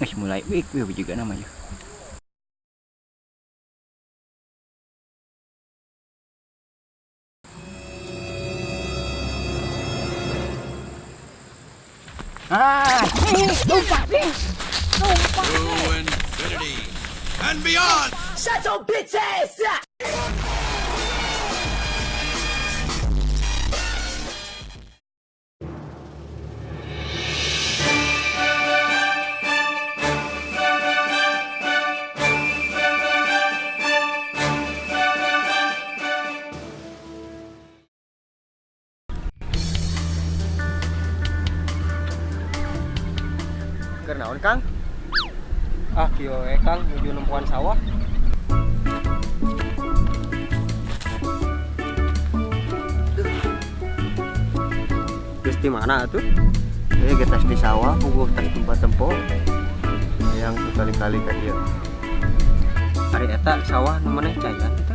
Geus mulai wik we juga namanya. Ah, lompat nih. Lompat. To infinity and beyond. Shut your bitch ass up! Keur naon, Kang? Ah, kieu we Kang, nuju nempuan sawah. Geus di mana atuh? Eh, getas di sawah, puguh tas tempat tempo. Yang kali-kali ka dieu. Ari eta sawah nu maneh cayan eta.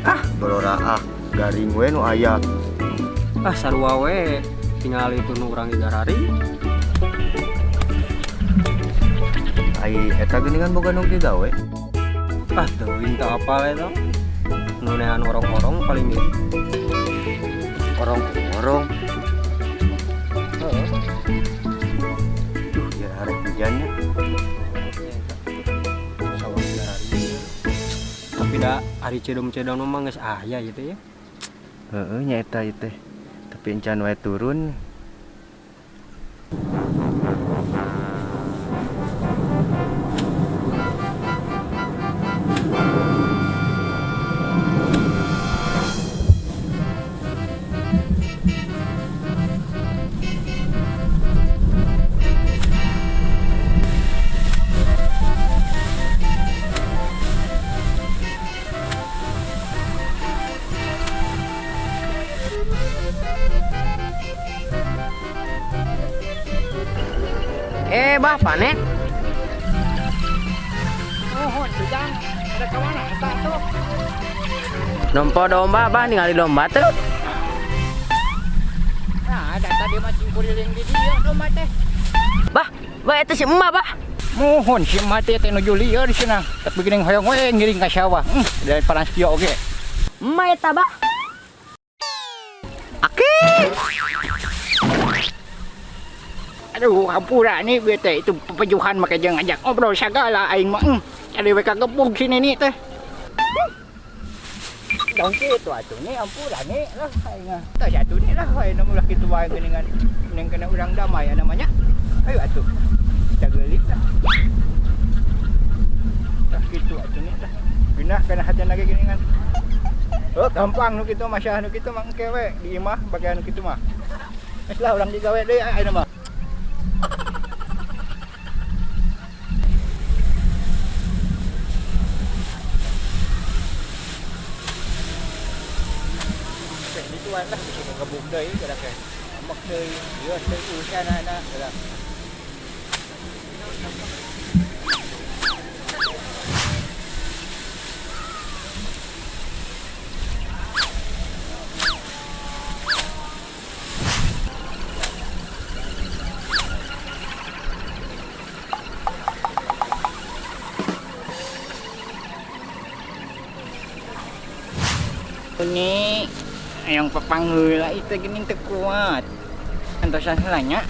Ah, balora ah, garing we nu aya. Ah, sarua we. Tinggal itu nu urang digarari. Ai eta geuningan boga nu gawe. Ah, teuing teu apal eta. Nu nean orong-orong paling ge. Orong-orong. Heeh. Duh, ya arek hujannya. Sawah digarari. Tapi da ari cedom-cedom mah geus aya gitu ya. Heeh, nya eta ieu teh. Tapi encan wae turun. Eh, bah, panen. Mohon Ujang, ada ka mana eta tuh? Nempo domba, bah, ningali domba tuh. Nah, ada tadi mah cingkuriling di dieu domba teh. Bah, bah eta si emak, bah. Mohon si emak teh teh nuju lieur di sana. Tapi geuning hoyong we ngiring ka sawah. Dari panas kieu oge. Emak eta, bah. Aki. Aduh, hampura nih bete itu pepejuhan make jeung ngajak ngobrol sagala aing mah. Cari we kagebug si nini teh. Dong kitu atuh nih ampura nih lah aing mah. Tah satu nih lah aing mah ulah kitu wae geuningan ning kena urang damai namanya. Ayo atuh. Kita geulik lah. Tah kitu atuh nih lah. Pindah kana hati lagi geuningan. Oh, gampang nu kitu mah nu kitu mah engke we di imah bagian nu kitu mah. Geus lah urang digawe deui ayeuna mah. Dituan lah bisa kegebuk deui geura teh. Amek deui, ieu deui urusanana geura. Ini yang papangeula itu geuning teu kuat. Antosan heula nya.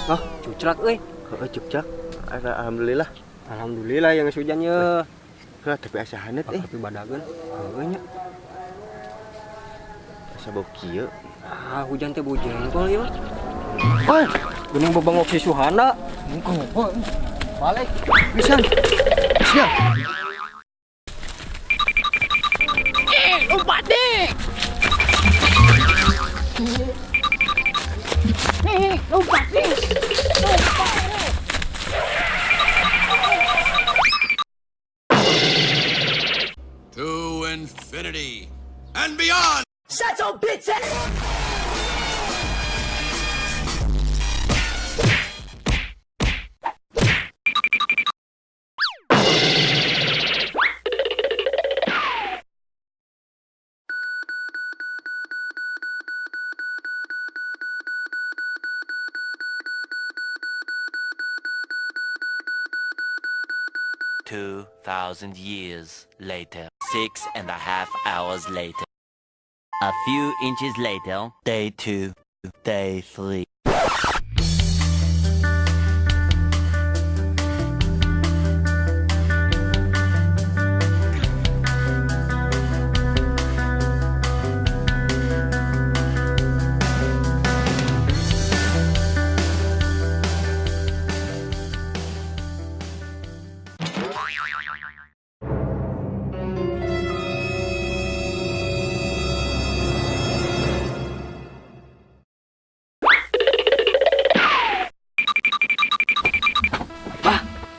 Ah, cuclak euy. Heeh, cukcak. Alhamdulillah. Alhamdulillah yang geus hujan ye. Heuh, tapi asa haneut eh. Tapi badageun. Heueuh nya. Asa bau kieu. Ah, hujan teh bau jengkol ieu mah. Wah, geuning bebengok si Suhana. Engko, balik. Pisan. Siap. Eh, lompat deh. Nih, lompat nih. Lompat. And beyond. 2,000 years later. 6.5 hours later. A few inches later. Day 2. Day 3.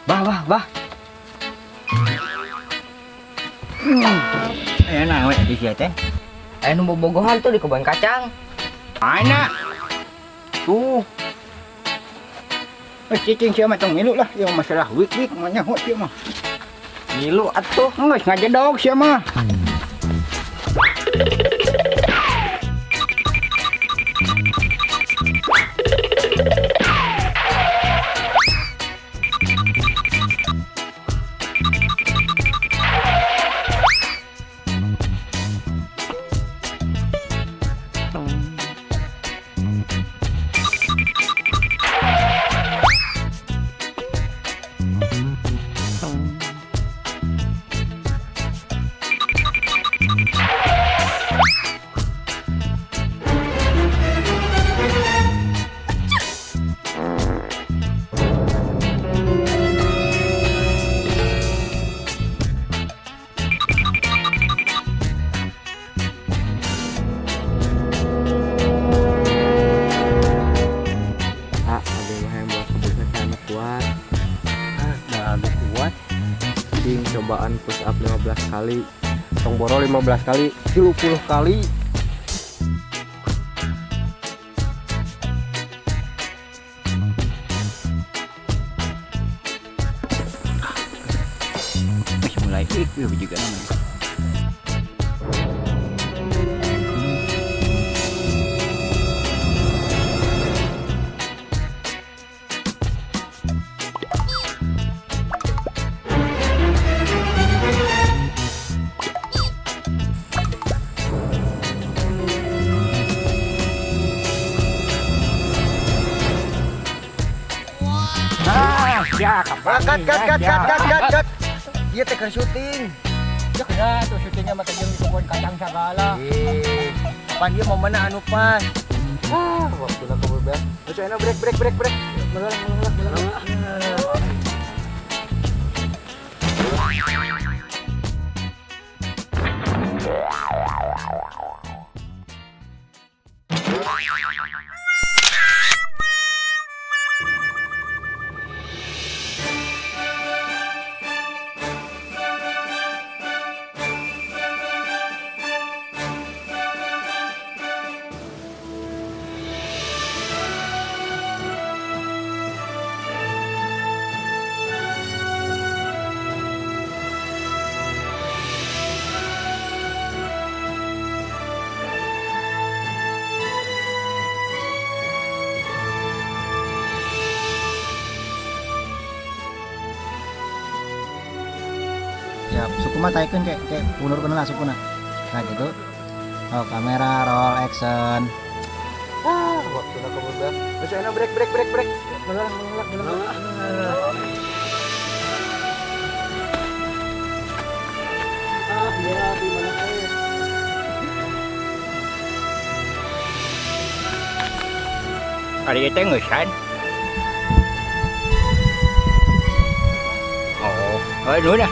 Bah, bah, bah. Eh nah we di sia teh. Aya nu bobogohan tuh di kebun kacang. Mana? Tuh, Eh cicing sia mah tong ngilu lah, ieu masalah wik-wik mah nyaho sia mah. ngilu atuh. Geus ngajedog sia mah. Ah, ada yang buat kebun saya kuat. Ah, dah ada kuat. Cing cobaan push up 15 kali. Tong boro 15 kali, 30 kali. Geus mulai ik ieu juga namanya. Ah, ya, kapan? Cut cut cut cut cut cut cut. Dia teh keur syuting. Ya, kena tuh syutingnya mah jeung di kebun kacang segala. Eh, kapan dia mau mana anu pas? Ah, waktu kebun beak. Terus enak break break break break. Melulang melulang melulang. Ya, suku mah taikeun kayak kayak ulurkeun lah sukuna. Nah, gitu. Oh, kamera roll action. Ah, waktu kebun beak. Terus enak break break break break. Melulang melulang melulang. Ah, ya di mana teh? Ari teh ngeusan. Oh, aduh dah.